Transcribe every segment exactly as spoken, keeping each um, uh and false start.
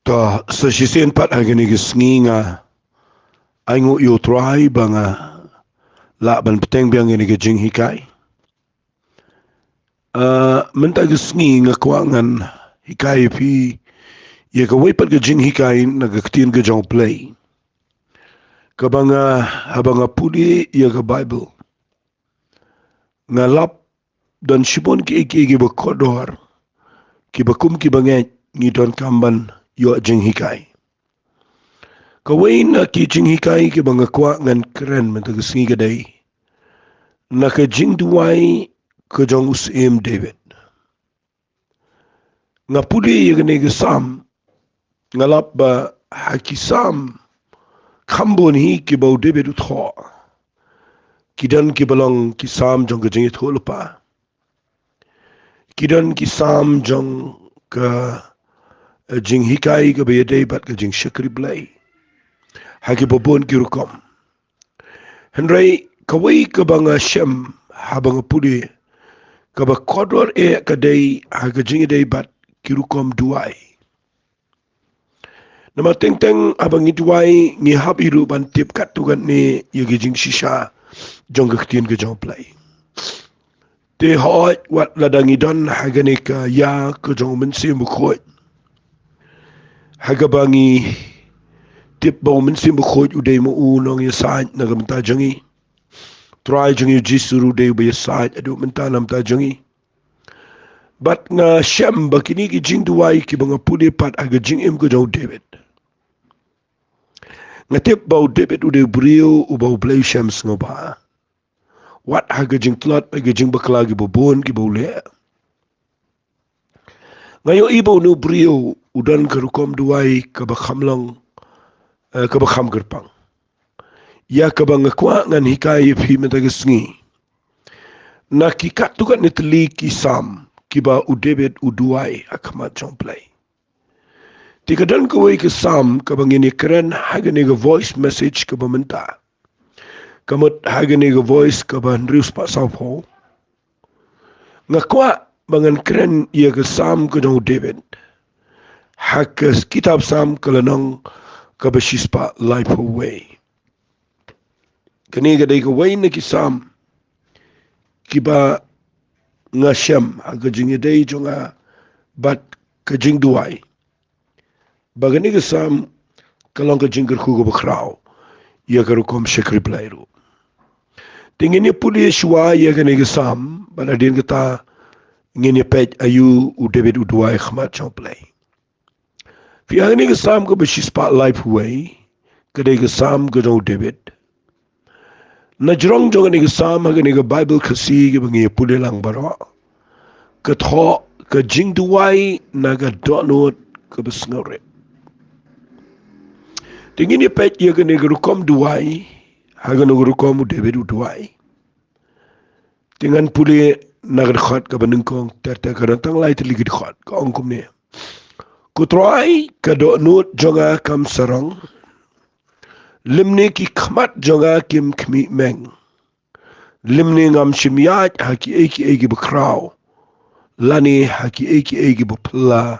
Ka sa shisien pat ha kane ka sngi nga ai nguh ïa u Trai ba nga lah ban bteng biang ïa kane ka jinghikai. Ah, mynta ka sngi nga kwah ngan hikai ïa phi ïa kawei pat ka jinghikai na ka ktien ka jong U Blei. Kaba nga, haba nga pule ïa ka Baibl, nga lap don shibun kiei kiei kiba kordor, kiba kum kiba ngeit ngi donkam ban ïoh jinghikai. Kawei na ki jinghikai kiba nga kwah ngan kren mynta ka sngi ka dei na ka jingduwai ka jong u Syiem David. Nga pule ïa kane ka Salm, nga lap ba ha ki Salm kham bun hi kiba u David u thoh. Ki don kiba long ki Salm jong ka jingïathuhlypa. Ki don ki Salm jong ka, eh, jinghikai kaba ïadei bad ka jingshakri Blei ha kiba bun ki rukom. Hynrei kawei kaba nga shem haba nga pule kaba kordor eh ka dei ha ka jingïadei bad ki rukom duwai. Namar teng teng haba ngi duwai ngi hap hi ruh ban tip katto katne ïa ki jingshisha jong ka ktien ka jong U Blei. Te hooid wat lada ngi don ha kane ka ïa ka jong u Mynsiem Bakhuid, ha kaba ngi tip ba u Mynsiem Bakhuid u dei ma u nongïasaid na ka bynta jong ngi. Trai jong ngi u Jisu ruh u dei uba ïasaid haduh mynta na ka bynta jong ngi. Bad nga shem ba kine ki jingduwai kiba nga pule pat ha ka jingim ka jong u David, nga tip ba u David u dei u briew uba U Blei u shem sngewbha. Wat ha ka jingtlot, ha ka jingbakla kiba bun kiba u leh, nga ïohi ba une u briew u don ka rukom duwai kaba kham long, eh, kaba kham kyrpang, ïa kaba nga kwah ngan hikai ïa phi mynta ka sngi. Na ki katto katne tylli ki Salm kiba u David u duwai ha khmat jong U Blei. Te ka don kawei ka Salm kaba ngin ïakren ha kane ka voice message kaba mynta. Ka mut ha kane ka voice kaba hynriew spah sawphew. Nga kwah ba ngan kren ïa ka Salm ka jong u David ha ka kitab Salm ka lynnong kaba shispah laiphew wei. Kane ka dei kawei na ki Salm kiba nga shem ha ka jingïadei jong nga bad ka jingduwai. Ba kane ka Salm ka long ka jingkyrkhu kaba khraw ïa ka rukom shakri Blei ruh. Te ngin ïa pule shuwa ïa kane ka Salm bad hadien kata ngin ïa peit aïu u David u duwai ha khmat jong U Blei. Phi, ha kane ka Salm kaba shispah laiphew wei, ka dei ka Salm ka jong u David. Na jrong jong kane ka Salm ha kane ka Baibl Khasi kaba ngi ïa pule lang baroh, ka thoh ka jingduwai na ka dohnud kaba sngewrit. Te ngin ïa peit ïa kane ka rukom duwai ha kano ka rukom u David u duwai. Te ngan pule na ka dkhot kaba nyngkong ter ter, ka don tang lai tylli ki dkhot, ka ong kumne. Ko Trai, ka dohnud jong nga kam sarong, lymne ki khmat jong nga kim khmih meng. Lymne ngam shym ïaid ha kiei kiei kiba khraw, lane ha kiei kiei kiba phylla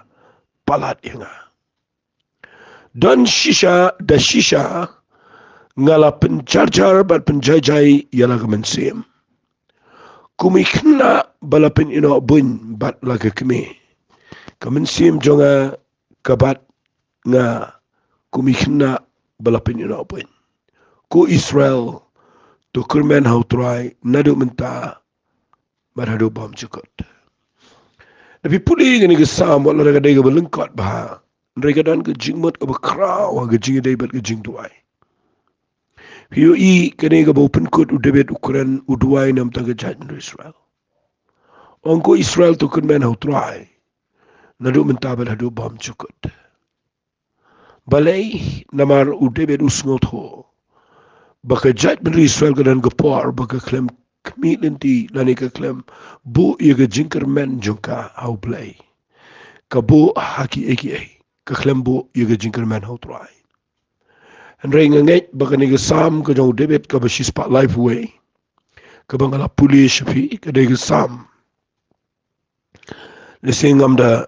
palat ïa nga. Don shisha da shisha nga la pynjarjar bad pynjaijai ïa la ka mynsiem. Kum i khynnah ba la pynïoh buiñ bad la ka kmie, ka mynsiem jong nga ka bat nga kum i khynnah ba la pynïoh buiñ. Ko Israel, to kyrmen ha u Trai naduh mynta bad haduh bymjukut. Da phi pule kane ka Salm, wat la ka dei kaba lyngkot bha, hynrei ka don ka jingmut kaba khraw ha ka jingïadei bad ka jingduwai. Phi ïohi kane kaba u pynkut u David u kren, u duwai na ka bynta ka jaitbynriew Israel. Ong, ko Israel, to kyrmen ha u Trai naduh mynta bad haduh bymjukut. Balei? Namar u David u sngewthuh ba ka jaitbynriew Israel ka don ka por ba ka khlem khmih lynti lane ka khlem buh ïa ka jingkyrmen jong ka ha u Blei. Ka buh ha kiei kiei, ka khlem buh ïa ka jingkyrmen ha u Trai. Hynrei nga ngeit ba kane ka Salm ka jong u David kaba shispah laiphew wei, kaba nga la pule sha phi, ka dei ka Salm, lehse ngam da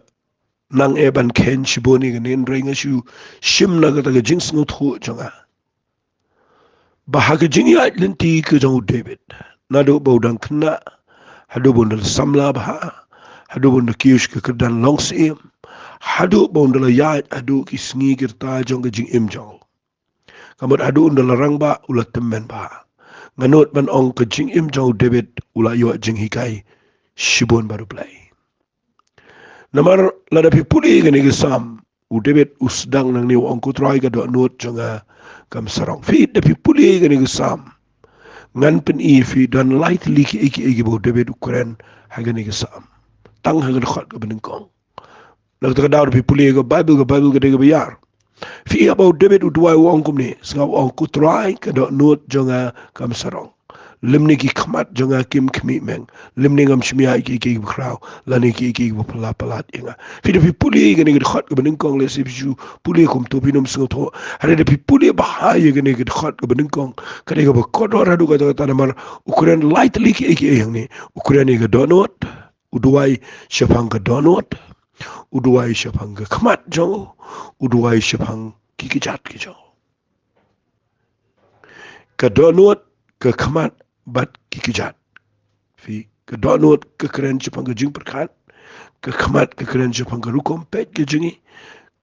nang eh ban khein shibun ïa kane, hynrei nga shu shim na kata ka jingsngewthuh jong nga ba ha ka jingïaid lynti ka jong u David, naduh ba u dang khynnah, haduh ba un da la samla bha, haduh ba un da kiew sha ka kyrdan long syiem, haduh ba un da la ïaid haduh ki sngi ki rta jong ka jingim jong u, ka mut haduh un da la rangbah u la tymmen bha. Nga nud ban ong ka jingim jong u David u la ïoh jinghikai shibun bad U Blei. Namar lada phi pule kane ka Salm, u David u sdang nangne u ong, ko Trai, ka dohnud jong nga kam sarong. Phi, da phi pule kane ka Salm, ngan pyni phi don lai tylli kiei kiei kiba u David u kren ha kane ka Salm, tang ha ka dkhot kaba nyngkong. Na kata ka daw da phi pule ka Baibl, ka Baibl ka dei kaba ïar. Phi ïohi ba u David u duwai, u ong kumne, sngap, u ong, ko Trai, ka dohnud jong nga kam sarong. Lymne ki khmat jong nga kim khmih meng. Lymne ngam shym ïa ïohi kiei kiei kiba khraw, lane kiei kiei kiba palat palat ïa nga. Phi, da phi pule kane ka dkhot kaba nyngkong, lehse phi shu pule kumto phin ym sngewthuh. Hynrei da phi pule bha ïa kane ka dkhot kaba nyngkong, ka dei kaba kordor haduh katta katta, namar u kren lai tylli kiei kiei hangne. U kren ïa ka dohnud, u duwai shaphang ka dohnud, u duwai shaphang ka khmat jong u, u duwai shaphang ki kjat ki jong u. Ka dohnud, ka khmat bad ki kjat. Phi, ka dohnud ka kren shaphang ka jingpyrkhat, ka khmat ka kren shaphang ka rukom peit ka jong ngi,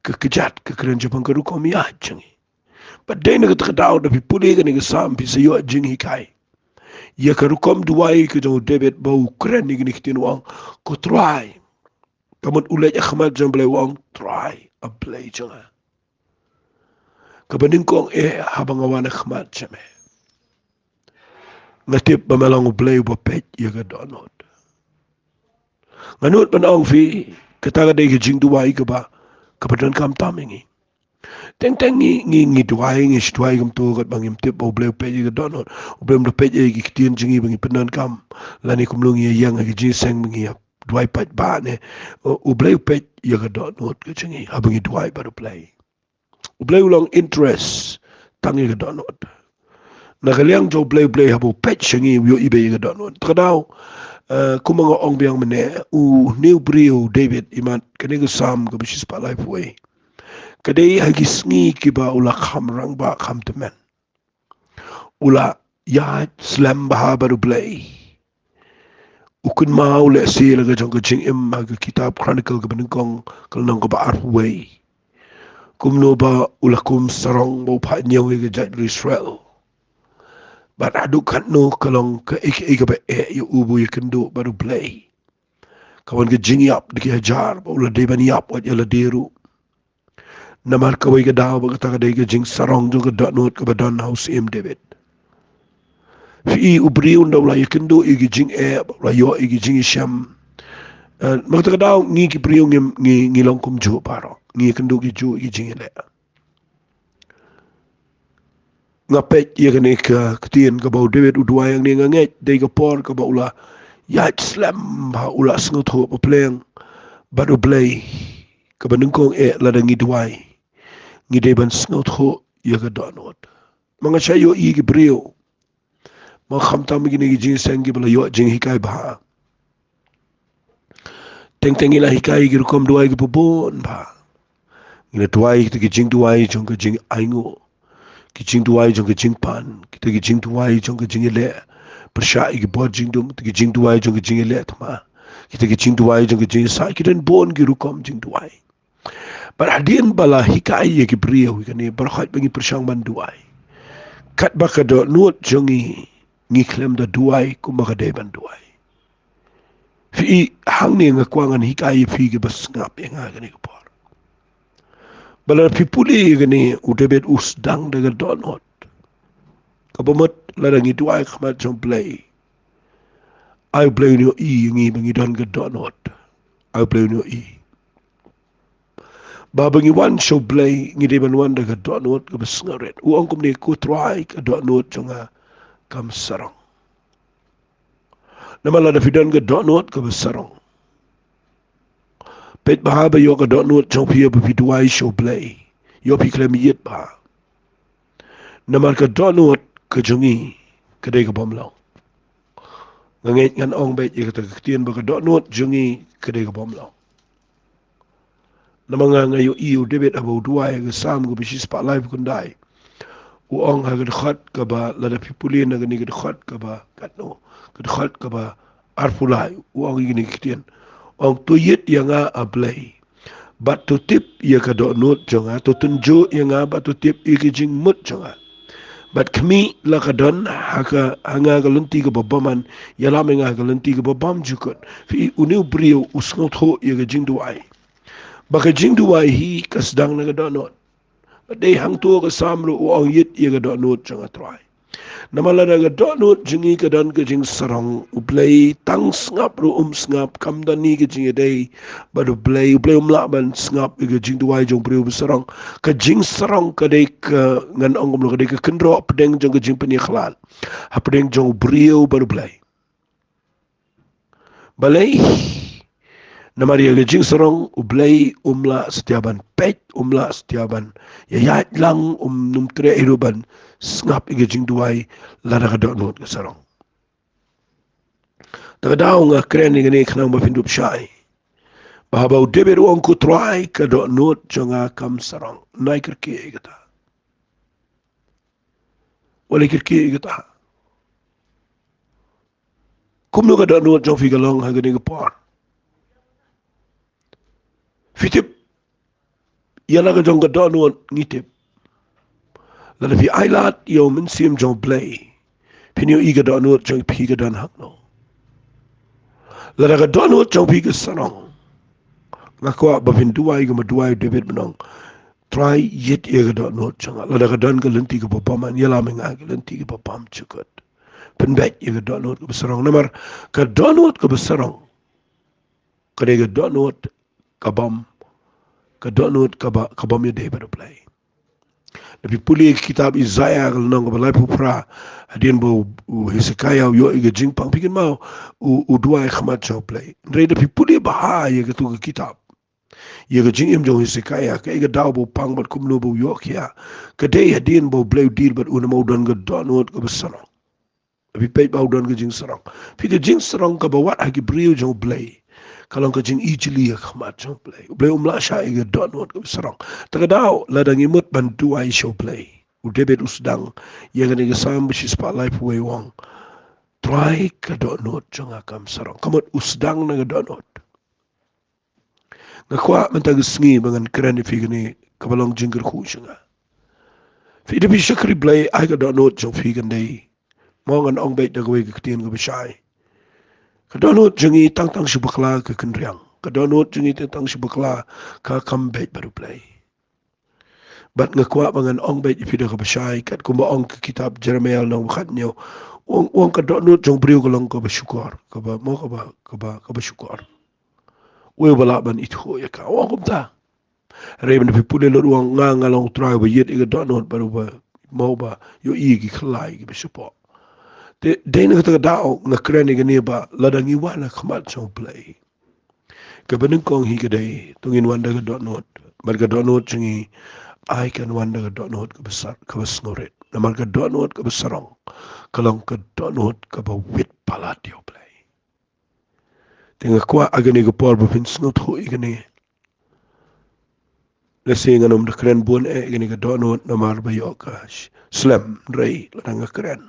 ka kjat ka kren shaphang ka rukom ïaid jong ngi. Bad dei na kata ka daw da phi pule kane ka Salm phi sa ïoh jinghikai ïa ka rukom duwai ka jong u David ba u kren ïa kine ki ktien, u ong, ko Trai. Ka mut u leit ha khmat jong U Blei, u ong, Trai, A Blei jong nga, kaba nyngkong eh haba nga wan ha khmat jong me, nga tip ba me long U Blei uba peit ïa ka dohnud. Nga nud ban ong phi, kata ka dei ka jingduwai kaba, kaba donkam tam ïa ngi. Teng teng ngi, ngi, ngi duwai, ngi shu duwai kumto katba ngim tip ba U Blei u peit ïa ka dohnud. U Blei um da peit ïa ki ktien jong ngi ba ngi pyndonkam, lane kumno ngi ïeng ha ka jingïaseng ba ngi ïa duwai paidbah ne. U, U Blei u peit ïa ka dohnud ka jong ngi haba ngi duwai bad U Blei. U Blei u long interest tang ïa ka dohnud. Na ka liang jong U Blei, U Blei haba u peit sha ngi u ïohi beit ïa ka dohnud. Te ka daw, eh, kumba nga ong biang mynne, une u briew u David, imat kane ka Salm kaba shispah laiphew wei, ka dei ha ki sngi kiba u la kham rangbah kham tymmen. U la ïaid slem bha bad U Blei. U kynmaw lehse la ka jong ka jingim ha ka kitab Chronicle kaba nyngkong ka lynnong kaba arphew wei, kumno ba u la kum sarong ba u phah ñiew ïa ka jaitbynriew Israel. Bad haduh katno ka long kaei kaei kaba eh ïa u ba u ïakynduh bad U Blei. Ka wan ka jingïap da ki hajar ba u la dei ban ïap wat ïa lade ruh. Namar kawei ka daw ba kata ka dei ka jingsarong jong ka dohnud kaba don ha u Syiem David. Phi i, u briew ynda u la ïakynduh ïa ki jingeh, ba u la ïoh ïa ki jingïashem. Eh, namar kata ka daw ngi ki briew ngi, ngi, ngi long kumjuh baroh. Ngi ïakynduh kijuh ïa ki jingïaleh. Nga peit ïa kane ka ktien kaba u David u duwai hangne, nga ngeit dei ka por kaba u la ïaid slem bha, u la sngewthuh ba pleng bad U Blei. Kaba nyngkong eh lada ngi duwai, ngi dei ban sngewthuh ïa ka dohnud. Ma nga shait ïohi ki briew, ma khamtam kine ki jingïaseng kiba la ïoh jinghikai bha. Teng teng ngi la hikai ki rukom duwai kiba bun bha. Ngi la duwai kita ki jingduwai jong ka jingainguh, ki jingduwai jong ka jingpan, kita ki jingduwai jong ka jingïaleh pyrshah ïa ki bor jingdum, kita ki jingduwai jong ka jingïaleh thma, kita ki jingduwai jong ka jingïasaid, ki don bun ki rukom jingduwai. Bad hadien ba la hikai ïa ki briew ïa kane, baroh khoit ba ngi pyrshang ban duwai, katba ka dohnud jong ngi, ngi khlem da duwai kumba ka dei ban duwai. Phi i, hangne nga kwah ngan hikai ïa phi kiba sngap ïa nga kane ka por. Ba lada phi pule ïa kane, u David u sdang da ka dohnud. Kaba mut lada ngi duwai ha khmat jong U Blei, ai U Blei un ïohi ïa ngi ba ngi don ka dohnud. Ai U Blei un ïohi. Ba haba ngi wan sha U Blei ngi dei ban wan da ka dohnud kaba sngewrit. U ong kumne, ko Trai, ka dohnud jong nga kam sarong. Namar lada phi don ka dohnud kaba sarong, peit bha ba ïoh ka dohnud jong phi haba phi duwai sha U Blei, ïoh phi khlem ïit bha. Namar ka dohnud ka jong ngi ka dei ka bym long. Nga ngeit ngan ong beit ïa kata ka ktien ba ka dohnud jong ngi ka dei ka bym long. Namar nga, nga ïohi u David haba u duwai ha ka Salm kaba shispah laiphew khyndai. U ong ha ka dkhot kaba, lada phi pule na kane ka dkhot kaba, katno, ka dkhot kaba arphew lai, u ong ïa kine ki ktien. U ong, to ïit ïa nga, A Blei, bad to tip ïa ka dohnud jong nga, to tynjuh ïa nga bad to tip ïa ka jingmut jong nga. Bad khmih, la ka don ha ka, ha nga ka lynti kaba bymman, ïalam ïa nga ha ka lynti kaba bymjukut. Phi, une u briew u sngewthuh ïa ka jingduwai ba ka jingduwai hi ka sdang na ka dohnud. Bad dei hangto ka Salm ruh u ong, ïit ïa ka dohnud jong nga, Trai. Namar lada ka dohnud jong ngi ka don ka jingsarong, U Blei tang sngap ruh um sngap, kam don hi ka jingïadei bad U Blei. U Blei um lah ban sngap ïa ka jingduwai jong u briew ba sarong. Ka jingsarong ka dei ka, ngan ong kumno, ka dei ka kynroh pdeng jong ka jingpynïakhlad hapdeng jong u briew bad U Blei. Balei? Namar ïa ka jingsarong U Blei um lah satia ban peit, um lah satia ban ïaid lang, um, um treh ruh ban sngap ïa ka jingduwai lada ka dohnud ka sarong. Te ka daw nga kren ïa kane khnang ba phin dup shai ba haba u David u ong, ko Trai, ka dohnud jong nga kam sarong. Nai kyrkieh ïa kata. Wat la kyrkieh ïa kata. Kumno ka dohnud jong phi ka long ha kane ka por? Phi tip, ïa la ka jong ka dohnud ngi tip. Lada phi ailad ïa u Mynsiem jong U Blei, phin ïohi ka dohnud jong phi ka don hangno. Lada ka dohnud jong phi ka sarong, nga kwah ba phin duwai kumba duwai u David, ban ong, Trai, ïit ïa ka dohnud jong nga. Lada ka don ka lynti kaba bymman, ïalam ïa nga ha ka lynti kaba bymjukut. Pynbeit ïa ka dohnud kaba sarong. Namar ka dohnud kaba sarong ka dei ka dohnud ka bym, ka dohnud kaba, ka bym ïadei bad U Blei. Lada phi pule ïa ka kitab Isaiah ka lynnong kaba laiphew phra, hadien ba u, u Hezekiah u ïoh ïa ka jingpang, phi kynmaw, u, u duwai ha khmat jong U Blei. Hynrei lada phi pule bha ïa katu ka kitab, ïa ka jingim jong u Hezekiah, kaei ka daw ba u pang bad kumno ba u ïoh khia, ka dei hadien ba U Blei u deal bad u namar u don ka dohnud kaba sarong. Phi peit ba u don ka jingsarong. Phi, ka jingsarong kaba wad ha ki briew jong U Blei ka long ka jingijli ha khmat jong U Blei. U Blei um lah shah ïa ka dohnud kaba sarong. Te ka daw, lada ngi mut ban duwai sha U Blei, u David u sdang ïa kane ka Salm ba shispah laiphew wei, u ong, Trai, ka dohnud jong nga kam sarong. Ka mut u sdang na ka dohnud. Nga kwah mynta ka sngi ba ngan kren ïa phi kane kaba long jingkyrkhu sha nga. Phi, lada phi shakri Blei, ai ka dohnud jong phi kan dei, mo, ngan ong beit da kawei ka ktien kaba shai, ka dohnud jong ngi tang tang shu bakla ka kynriang. Ka dohnud jong ngi tang tang shu bakla ka kam beit bad U Blei. Bad nga kwah ba ngan ong beit ïa phi da kaba shai, katkum ba ong ka kitab Jeremiah lynnong ba khathynñiew, u ong, u ong ka dohnud jong u briew ka long kaba shukor, kaba, mo, kaba, kaba, kaba shukor. Uei uba lah ban ithuh ïa ka? U ong kumta. Hynrei lada phi pule lut, u ong, nga, nga long u Trai uba ïit ïa ka dohnud bad uba, mo, uba ïohi ïa ki khyllai kiba shapoh. Te dei na kata ka daw nga kren ïa kane ba lada ngi wan ha khmat jong U Blei, kaba nyngkong hi ka dei, to ngin wan da ka dohnud. Bad ka dohnud jong ngi, ai kan wan da ka dohnud kaba sar, kaba sngewrit. Namar ka dohnud kaba sarong ka long ka dohnud kaba wit palat ïa U Blei. Te nga kwah ha kane ka por ba phin sngewthuh ïa kane. Lehse ngan ym da kren bun eh ïa kane ka dohnud namar ba ïoh ka sh-, slem, hynrei lada nga kren,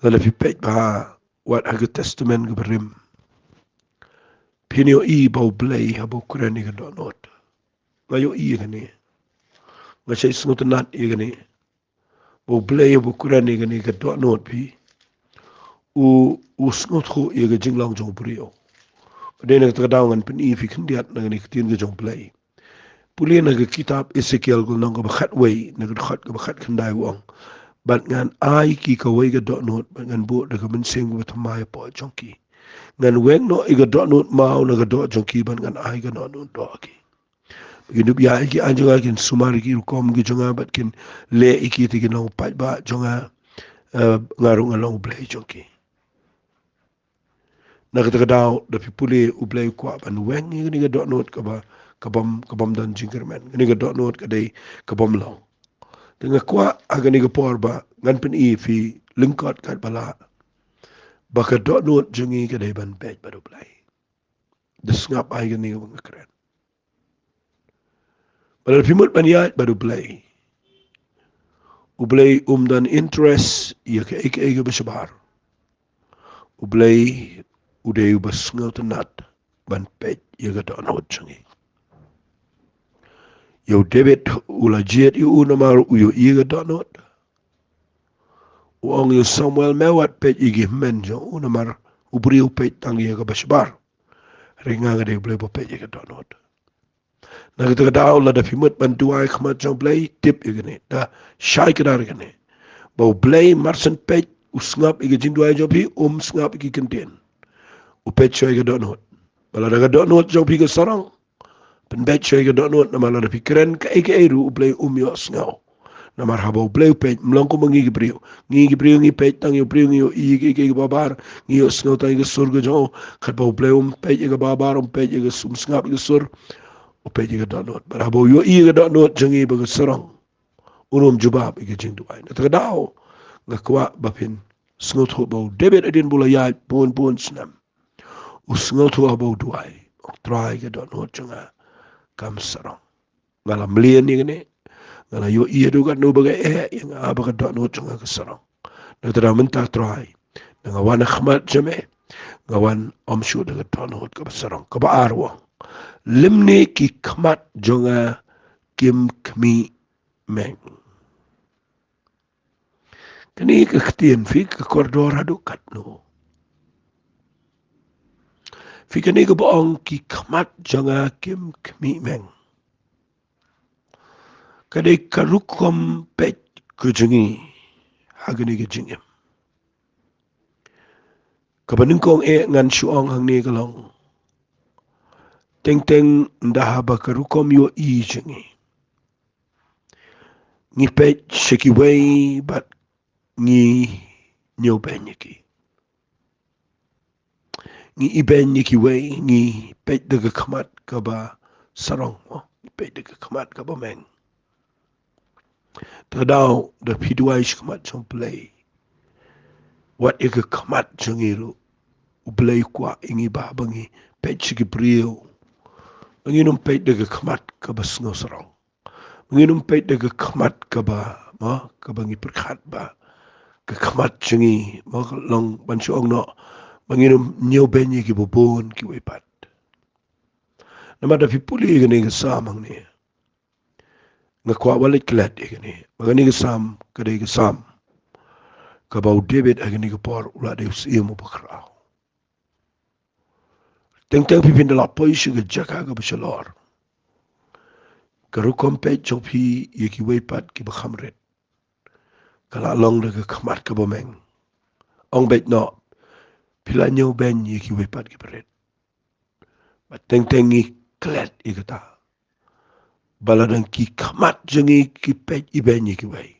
lada phi peit bha wat ha ka Testament kaba rim, phin ïohi ba U Blei haba u kren ïa ka dohnud, nga ïohi ïa kane. Nga shait sngewtynnat ïa kane. Ba U Blei haba u kren ïa kane ka dohnud, phi, u, u sngewthuh ïa ka jinglong jong u briew. Bad dei na kata ka daw ngan pyni ïa phi khyndiat na kane ka ktien ka jong U Blei. Pule na ka kitab Esekiel ka lynnong kaba khatwei, na ka dkhot kaba khatkhyndai, u ong, bad ngan ai ki kawei ka dohnud, bad ngan buh da ka mynsiem kaba thymmai hapoh jong ki. Ngan weng noh ïa ka dohnud maw na ka doh jong ki, bad ngan ai ka dohnud doh ha ki. Kin dup ïa ki aiñ jong nga, kin sumar ïa ki rukom ki jong nga, bad kin leh ïa ki te kin long paidbah jong nga, eh, nga ruh ngan long U Blei jong ki. Na kata ka daw, lada phi pule, U Blei u kwah ban weng ïa kane ka dohnud kaba, ka bym, ka bym don jingkyrmen. Kane ka dohnud ka dei ka bym long. Te nga kwah ha kane ka por ba ngan pyni ïa phi lyngkot katba lah ba ka dohnud jong ngi ka dei ban beit bad U Blei. Da sngap ai kane kaba nga kren. Ba lada phi mut ban ïaid bad U Blei, U Blei um don interest ïa kaei kaei kaba shabar. U Blei u dei uba sngewtynnat ban peit ïa ka dohnud jong ngi. Ïa u David u la jied ïa u namar u ïohi ïa ka dohnud. U ong ïa u Samuel, me wat peit ïa ki hynmen jong u namar u briew u peit tang ïa kaba shabar. Hynrei nga nga dei U Blei ba peit ïa ka dohnud. Na kata ka daw lada phi mut ban duwai khmat jong U Blei, tip ïa kane, da shai kdar ïa kane. Ba U Blei mar shen peit, u sngap ïa ka jingduwai jong phi, um sngap ïa ki kyntien. U peit shuwa ïa ka dohnud. Ba lada ka dohnud jong phi ka sarong, pynbeit shuwa ïa ka dohnud, namar lada phi kren kaei kaei ruh U Blei um ïohsngew. Namar haba U Blei u peit, ym long kum ma ngi ki briew. Ngi ki briew ngi peit tang ïa u briew, ngi ïohi ïa kaei kaei kaba babar, ngi ïohsngew tang ïa ka sur ka jong u. Katba U Blei um peit ïa kaba babar, um peit ïa ka sur, um sngap ïa ka sur. U peit ïa ka dohnud. Bad haba u ïohi ïa ka dohnud jong ngi ba ka sarong, un ym jubab ïa ka jingduwai. Na kata ka daw nga kwah ba phin sngewthuh ba u David hadien ba u la ïaid bun bun snem, u sngewthuh haba u duwai, ong Trai, ka dohnud jong nga kam sarong. Nga la mlien ïa kane. Nga la ïohi haduh katno ba ka eh ïa nga ba ka dohnud jong nga ka sarong. Na kata ka daw mynta Trai, lada nga wan ha khmat jong me, nga wan ym shuh da ka dohnud kaba sarong. Kaba ar u ong, lymne ki khmat jong nga kim khmih meng. Kane ka ktien, phi ka kordor haduh katno? Phi, kane kaba ong ki khmat jong nga kim khmih meng, ka dei ka rukom peit ka jong ngi ha kane ka jingim. Kaba nyngkong eh ngan shu ong hangne ka long, teng teng ynda haba ka rukom ïohi jong ngi, ngi peit sha kiwei bad ngi ñiewbeiñ ïa ki. Ngi ibeiñ ïa kiwei, ngi peit da ka khmat kaba sarong, ngi peit da ka khmat kaba meng. Te ka daw lada phi duwai sha ka khmat jong U Blei, wat ïa ka khmat jong ngi ruh U Blei u kwah ïa ngi ba haba ngi peit sha ki briew, ba ngin ym peit da ka khmat kaba sngewsarong. Ba ngin ym peit da ka khmat kaba, mo, kaba ngi pyrkhat ba ka khmat jong ngi, mo, ka long ban shu ong noh, ba ngin ym ñiewbeiñ ïa kiba bun kiwei pat. Namar lada phi pule ïa kane ka Salm hangne, nga kwah ba leit klet ïa kane. Ba kane ka Salm ka dei ka Salm kaba u David ha kane ka por u la dei u syiem uba khraw. Teng teng phi, phin da la poi sha ka jaka kaba shalor, ka rukom peit jong phi ïa kiwei pat kiba kham rit ka la long da ka khmat kaba meng. Ong beit noh, phi la ñiewbeiñ ïa kiwei pat kiba rit. Bad teng teng ngi klet ïa kata, ba lada ki khmat jong ngi ki peit ibeiñ ïa kiwei,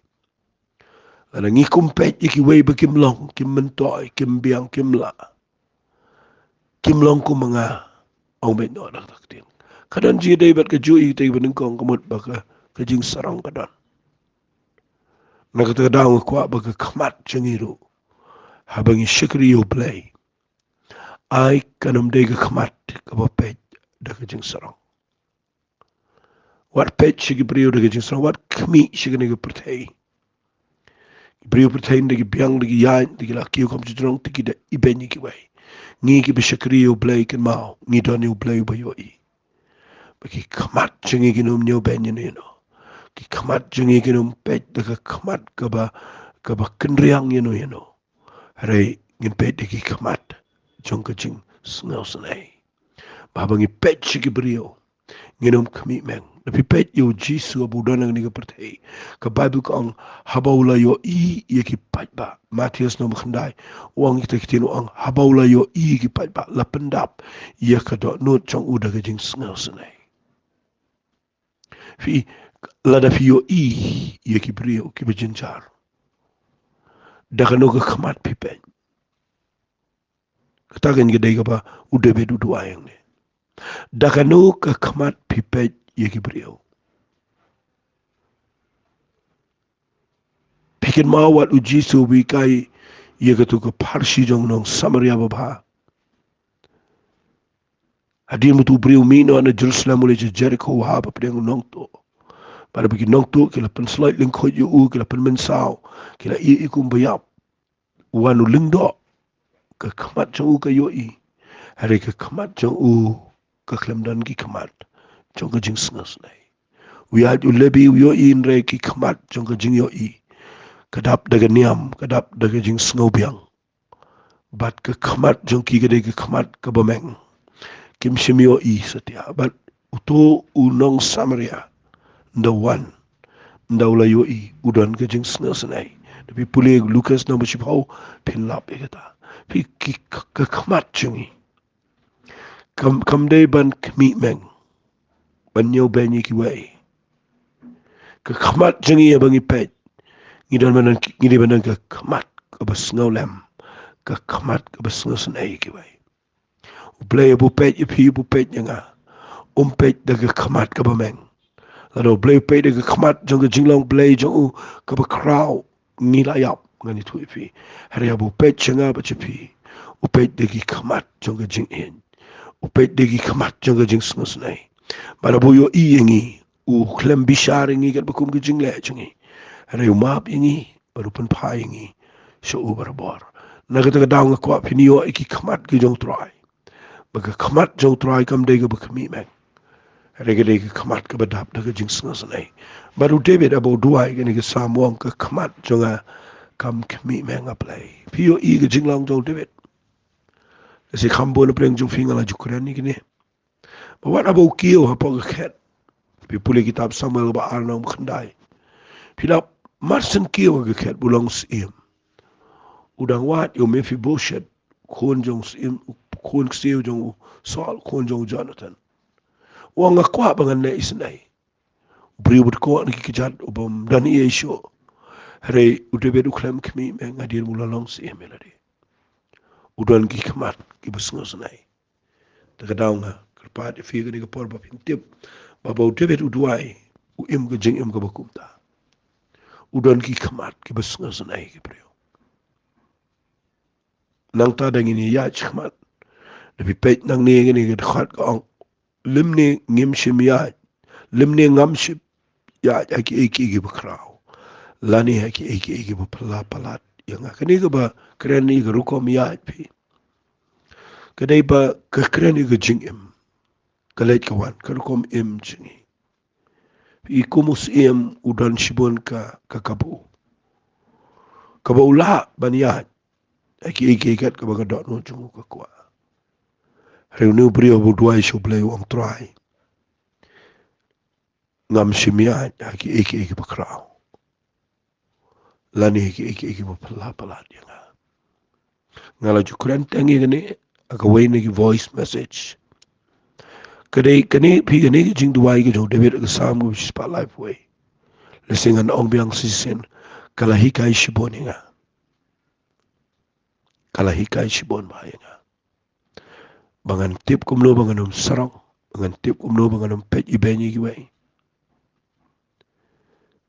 lada ngi kum peit ïa kiwei ba kim long, kim myntoi, kim biang, kim lah, kim long kum ma nga, ong beit noh da kata ka ktien. Ka don jingïadei bad kajuh ïa kita kiba nyngkong, ka mut ba ka, ka jingsarong ka don. Na kata ka daw nga kwah ba ka khmat jong ngi ruh, haba ngi shakri ïa U Blei, ai kan ym dei ka khmat kaba peit da ka jingsarong. Wat peit sha ki briew da ka jingsarong, wat khmih sha kane ka pyrthei. Ki briew pyrthei ynda ki biang, ynda ki ïaid, ynda ki la kiew kham shu jrong, te ki da ibeiñ ïa kiwei. Ngi kiba shakri ïa U Blei, kynmaw, ngi don ïa U Blei uba ïohi. Ba ki khmat jong ngi kin ym ñiewbeiñ ïano ïano. Ki khmat jong ngi kin ym peit da ka khmat kaba, kaba kynriang ïano ïano. Hynrei ngin peit da ki khmat jong ka jingsngewsynei, ba haba ngi peit sha ki briew ngin ym khmih meng. Lada phi peit ïa U Jisu haba u don ha kane ka pyrthei, ka Baibl ka ong, haba u la ïohi ïa ki paidbah, Mathaios lynnong ba khyndai, u ong kita ki ktien, u ong, haba u la ïohi ïa ki paidbah, la pyndap ïa ka dohnud jong u da ka jingsngewsynei. Phi, lada phi ïohi ïa ki briew kiba jynjar, da kano ka khmat phi peit? Kata kein ka dei kaba u David u duwai hangne. Da kano ka khmat phi peit ïa ki briew? Phi kynmaw wat U Jisu ba u hikai ïa kato ka pharshi jong u nong Samaria babha. Hadien ba uto u briew u mih noh na Jerusalem u leit sha Jerikho, u hap hapdeng u nongtuh. Bad haba ki nongtuh ki la pynshlur lyngkhuid ïa u, ki la pynmynsaw, ki la ïeh ïa u kum ba ïap, u wan u lyngdoh, ka khmat jong u ka ïohi. Hynrei ka khmat jong u ka khlem don ki khmat jong ka jingsngewsynei. U ïaid u leh bha u ïohi, hynrei ki khmat jong ka jingïohi ka dap da ka niam, ka dap da ka jingsngewbiang. Bad ka khmat jong ki ka dei ka khmat kaba meng. Kim shym ïohi satia. Bad uto u nong Samaria, ynda u wan, ynda u la ïohi, u don ka jingsngewsynei. Lada phi pule Lukas namba shiphew, phin lap ïa kata. Phi, ki, ka khmat jong ngi kam, kam dei ban khmih meng, ban ñiewbeiñ ïa kiwei. Ka khmat jong ngi haba ngi peit, ngi don ban, ngi dei ban don ka khmat kaba sngewlem, ka khmat kaba sngewsynei ïa kiwei. U Blei haba u peit ïa phi, haba u peit ïa nga, um peit da ka khmat kaba meng. Lada U Blei u peit da ka khmat jong ka jinglong Blei jong u kaba khraw, ngi la ïap, ngan ïathuh ïa phi. Hynrei haba u peit sha nga bad sha phi, u peit da ki khmat jong ka jingïeit. U peit da ki khmat jong ka jingsngewsynei. Bad haba u ïohi ïa ngi, u khlem bishar ïa ngi katba kum ka jingleh jong ngi. Hynrei u map ïa ngi, bad u pynphai ïa ngi sha u barabor. Na kata ka daw nga kwah phin ïoh ïa ki khmat ki jong U Trai. Ba ka khmat jong U Trai kam dei kaba khmih meng. Hynrei ka dei ka khmat kaba dap da ka jingsngewsynei. Bad u David haba u duwai kane ka Salm u ong, ka khmat jong nga kam khmih meng, A Blei. Phi ïohi ka jinglong jong u David? Lehse kham bun na pdeng jong phi nga la ju kren ïa kine. Ba wat haba u kiew hapoh ka khet. Phi pule kitab Samuel kaba ar, lynnong ba khyndai. Phi lap, mar shen kiew ha ka khet, u long syiem. U dang wad ïa u Mephibosheth, khun jong u syiem, khun ksiew jong u Saul, khun jong u Jonathan. U ong, nga kwah ba ngan leh isynei. U briew uba dkoh na ki kjat, u bym don ei ei shuh. Hynrei u David u khlem khmih meng, hadien ba u la long syiem ïa lade. U don ki khmat kiba sngewsynei. Te ka daw nga kyrpad ïa phi kane ka por ba phin tip ba haba u David u duwai, u im ka jingim kaba kumta. U don ki khmat kiba sngewsynei ïa ki briew. Nangta da ngin ïaid shakhmat, lada phi peit nangne, kane ka dkhot ka ong, lymne ngim shym ïaid, lymne ngam shym ïaid ha kiei kiei kiba khraw, lane ha kiei kiei kiba phylla palat ïa nga. Kane kaba kren ïa ka rukom ïaid, phi, ka dei ba ka kren ïa ka jingim, ka leit ka wan, ka rukom im jong ngi. Phi, kum u syiem u don shibun ka, ka kabu kaba u lah ban ïaid ha kiei kiei kat kaba ka dohnud jong u ka kwah. Hynrei une u briew haba u duwai sha u Blei, u ong, Trai, ngam shym ïaid ha kiei kiei kiba khraw, lane ha kiei kiei kiba phylla palat ïa nga. Nga la ju kren tang ïa kane ha kawei na ki voice message. Ka dei kane, phi, kane ka jingduwai ka jong u David ha ka Salm kaba shispah laiphew wei, lehse ngan ong biang shisien, ka la hikai shibun ïa nga. Ka la hikai shibun bha ïa nga. Ba ngan tip kumno ba ngan ym sarong, ba ngan tip kumno ba ngan ym peit ibeiñ ïa kiwei.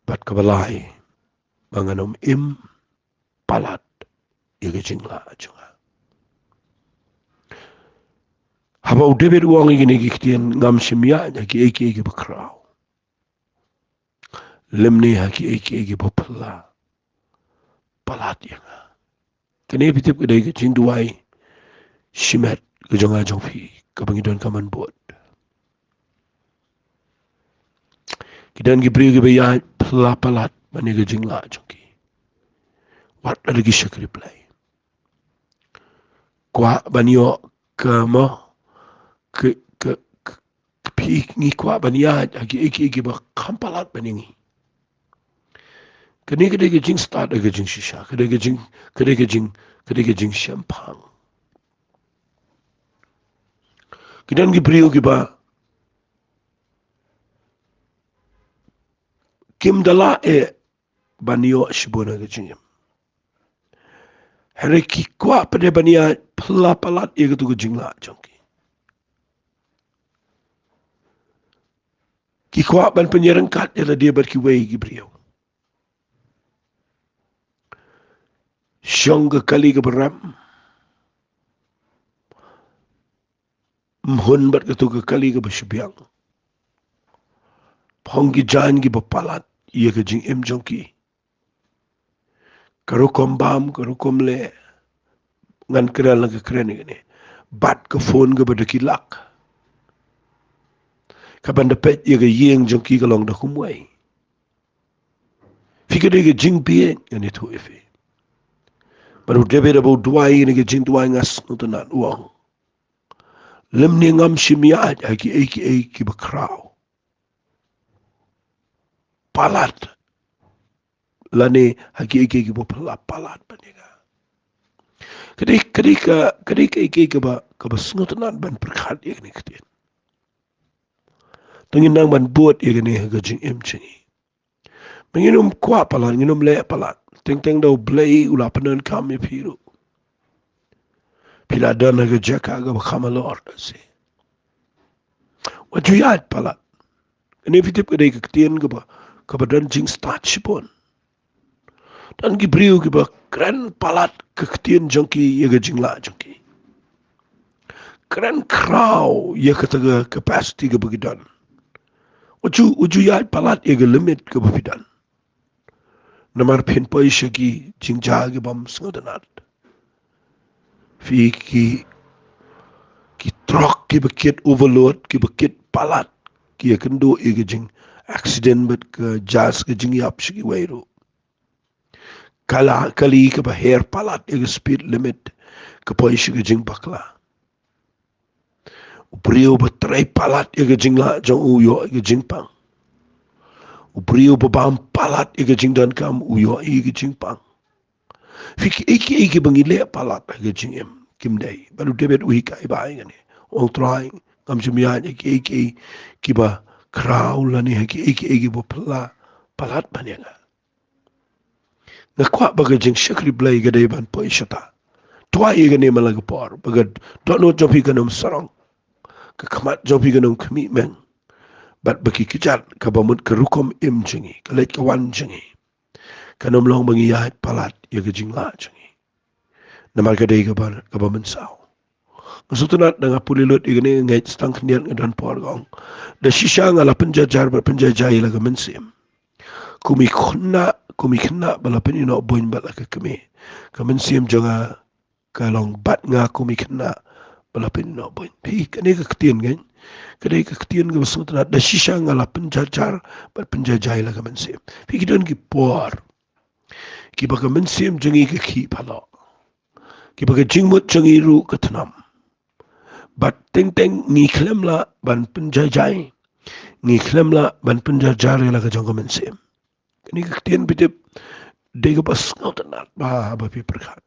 Bad kaba lai, ba ngan ym im palat ïa ka jinglah jong nga. Haba u David u ong ïa kine ki ktien, ngam shym ïaid ha kiei kiei kiba khraw, lymne ha kiei kiei kiba phylla palat ïa nga. Kane, phi tip, ka dei ka jingduwai shimet ka jong nga jong phi, kaba ngi donkam ban bud. Ki don ki briew kiba ïaid phylla palat ban ïa ka jinglah jong ki, wat lada ki shakri Blei. Kwah ban ïoh ka mo, ka, ka, ka, phi, ngi kwah ban ïaid ha kiei kiei kiba kham palat ban ïa ngi. Kane ka dei ka jingstad, ka dei ka jingshisha, ka dei ka jing, ka dei ka jing, ka dei ka jingshemphang. Ki don ki briew kiba kim da lah eh ban ïoh shibun ha ka jingim. Hynrei ki kwah pat de ban ïa phylla palat ïa katu ka jinglah jong ki. Ki kwah ban pynïaryngkat ïa lade bad kiwei ki briew. Shong ka kali kaba rem, ym hun bad katu ka kali kaba shyrkhei. phong ki jaiñ kiba palat ïa ka jingim jong ki. Ka rukom bam, ka rukom leh, ngan kren lang ka kren ïa kane. Bad ka phone kaba da ki lak. Kaban da peit ïa ka ïing jong ki ka long da kumwei. Phi, ka dei ka jingbieit ngan ïathuh ïa phi. Bad u David haba u duwai ïa kane ka jingduwai, nga sngewtynnat, u ong, lymne ngam shym ïaid ha kiei kiei kiba khraw, palat, lane ha kiei kiei kiba phylla, palat ban ïa nga. Ka dei, ka dei ka, ka dei kaei kaei kaba, kaba sngewtynnat ban pyrkhat ïa kane ka ktien. Te ngin nang ban bud ïa kane ha ka jingim jong ngi. Ba ngin ym kwah palat, ngin ym leh palat. Teng teng da U Blei u la pyndonkam ïa phi ruh. Phi la don ha ka jaka kaba kham halor, da shi. Wat ju ïaid palat. Kane, phi tip, ka dei ka ktien kaba, kaba don jingstad shibun. Don ki briew kiba kren palat ka ktien jong ki ïa ka jinglah jong ki. Kren khraw ïa kata ka capacity kaba ki don. Wat ju, wat ju ïaid palat ïa ka limit kaba phi don. Namar phin poi sha ki jingjia ki bym sngewtynnat. Phi, ki, ki truck kiba kit overload, kiba kit palat, ki ïakynduh ïa ka jing accident bad ka jia ka jingïap sha kiwei ruh. Kala, kali kaba her palat ïa ka speed limit, ka poi sha ka jingbakla. U briew ba trei palat ïa ka jinglah jong u, u ïoh ïa ka jingpang. U briew ba bam palat ïa ka jingdonkam, u ïoh ïa ka jingpang. Phi, kiei kiei kiba ngi leh palat ha ka jingim, kim dei. Bad u David u hikai bha ïa kane. U ong, Trai, ngam shym ïaid ha kiei kiei kiba khraw, lane ha kiei kiei kiba phylla, palat ban ïa nga. Nga kwah ba ka jingshakri Blei ka dei ban poi shata. Duwai ïa kane man la ka por, ba ka dohnud jong phi kan ym sarong, ka khmat jong phi kan ym khmih meng. Bad ba ki kjat, kaba mut ka rukom im jong ngi, ka leit ka wan jong ngi, kan ym long ba ngi ïaid palat ïa ka jinglah jong ngi. Namar ka dei kaba, kaba mynsaw. Nga sngewtynnat, da nga pule lut ïa kane, nga ngeit sa tang khyndiat, nga don por, ka ong, da shisha nga la pynjajar bad pynjaijai ïa la ka mynsiem. Kum i khynnah, kum i khynnah ba la pynïoh buiñ bad la ka kmie, ka mynsiem jong nga ka long bad nga kum i khynnah ba la pynïoh buiñ. Phi, kane ka ktien kan, ka dei ka ktien kaba sngewtynnat, da shisha nga la pynjajar bad pynjaijai ïa la ka mynsiem. Phi, ki don ki por kiba ka mynsiem jong ngi ka khih palat, kiba ka jingmut jong ngi ruh ka tnam. Bad teng teng ngi khlem lah ban pynjaijai, ngi khlem lah ban pynjajar ïa la ka jong ka mynsiem. Kane ka ktien, phi tip, dei kaba sngewtynnat bha haba phi pyrkhat.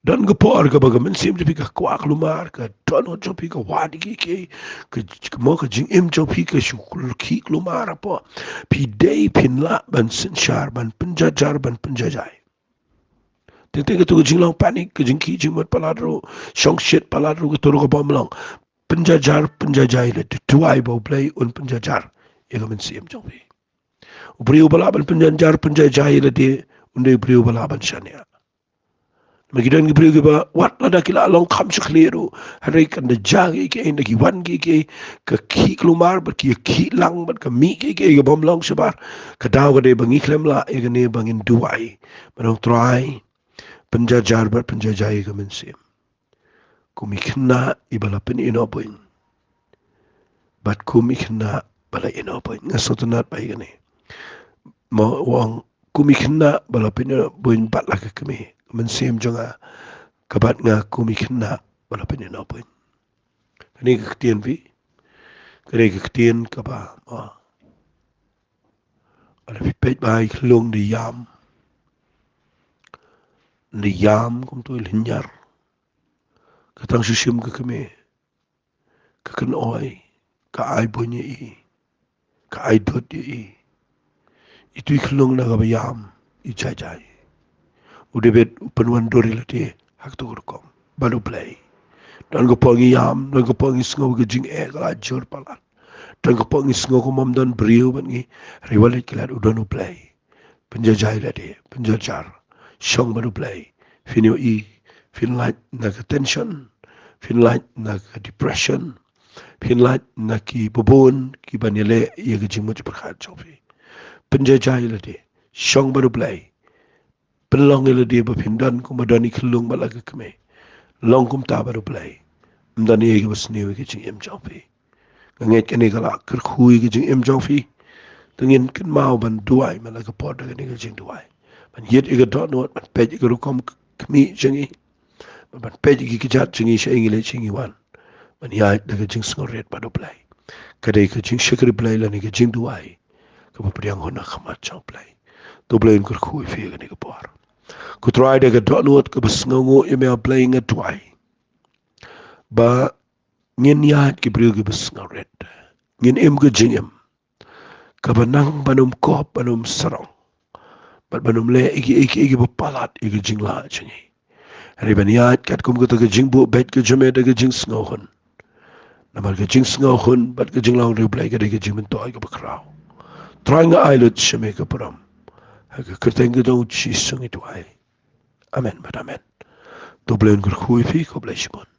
Don ka por kaba ka mynsiem jong phi ka kwah kulmar, ka dohnud jong phi ka wad ïa kiei kiei, ka, ka mo, ka jingim jong phi ka shu khih kulmar hapoh. Phi dei phin lah ban synshar, ban pynjajar, ban pynjaijai. Teng teng kato ka jinglong panic, ka jingkhih jingmut palat ruh, shongshit palat ruh, kato ruh ka bym long. Pynjajar, pynjaijai lade, duwai ba U Blei un pynjajar ïa ka mynsiem jong phi. U briew ba lah ban pynjajar, pynjaijai lade, un dei u briew ba lah ban shaniah. Namar ki don ki briew kiba wat lada ki la long kham shakri ruh, hynrei kan da jia kiei kiei, da ki wan kiei kiei, ka khih kulmar bad ki khih lang bad ka mih kiei kiei ka bym long shabar. Ka daw ka dei ba ngi khlem lah ïa kane, ba ngin duwai, ba ong, Trai, pynjajar bad pynjaijai ïa ka mynsiem. Kum i khynnah iba la pynïoh buiñ bad kum i khynnah ba la ïoh buiñ. Nga sngewtynnat bha ïa kane. Mo, u ong, kum i khynnah ba la pynïoh buiñ bad la ka kmie, ka mynsiem jong nga ka bad nga kum i khynnah ba la pynïoh buiñ. Kane ka ktien, phi, kane ka ktien kaba, mo, lada phi peit bha, i khlung da ïam, da ïam kumto, i lynñiar. Ka tang shu shim ka kmie, ka kynoi, ka ai buiñ ïa i, ka ai dud ïa i. Itu i khlung na kaba ïam, i jaijai. U David u pynwandur ïa lade ha kato ka rukom bad U Blei. Don ka por ngi ïam, don ka por ngi sngew ka jingeh ka la jur palat, don ka por ngi sngew kumba ym don briew bad ngi, hynrei wat leit ki lad, u don U Blei. Pynjaijai lade, pynjajar. Shong bad U Blei. Phin ïohi, phin lait na ka tension, phin lait na ka depression, Phin lait na ki babun ki ban ïaleh ïa ka jingmut jingpyrkhat jong phi. Pynjaijai ïa lade, shong bad U Blei. Pynlong ïa lade ba phin don kumba don ïa ki khyllung bad la ka kmie. Long kumta bad U Blei. Ym don ei ei kaba sniew ïa ka jingim jong phi. Nga ngeit kane ka la kyrkhu ïa ka jingim jong phi. Te ngin kynmaw ban duwai man la ka por da kane ka jingduwai. Ban ïit ïa ka dohnud, ban peit ïa ka rukom khmih jong ngi. Ban peit ïa ki kjat jong ngi, shaei ngi leit, shaei ngi wan. Ban ïaid da ka jingsngewrit bad U Blei. Ka dei ka jingshakri Blei lane ka jingduwai kaba pdiang hun ha khmat jong U Blei. To U Blei un kyrkhu ïa phi ha kane ka por. Ko Trai, da ka dohnud kaba sngewnguh ïa me, ah Blei, nga duwai ba ngin ïaid ki briew kiba sngewrit. Ngin im ka jingim kaba nang ban ym kop, ban ym sarong, bad ban ym leh ïa ki, ïa ki, ïa kiba palat ïa ka jinglah jong ngi. Hynrei ban ïaid katkum kata ka jingbuh beit ka jong me da ka jingsngewhun. Namar ka jingsngewhun bad ka jinglong ri U Blei ka dei ka jingmyntoi kaba khraw. Trai, nga ai lut sha me ka burom. Ha ka kyrteng ka jong U Jisu ngi duwai. Amen bad amen. To U Blei un kyrkhu ïa phi, khublei shibun.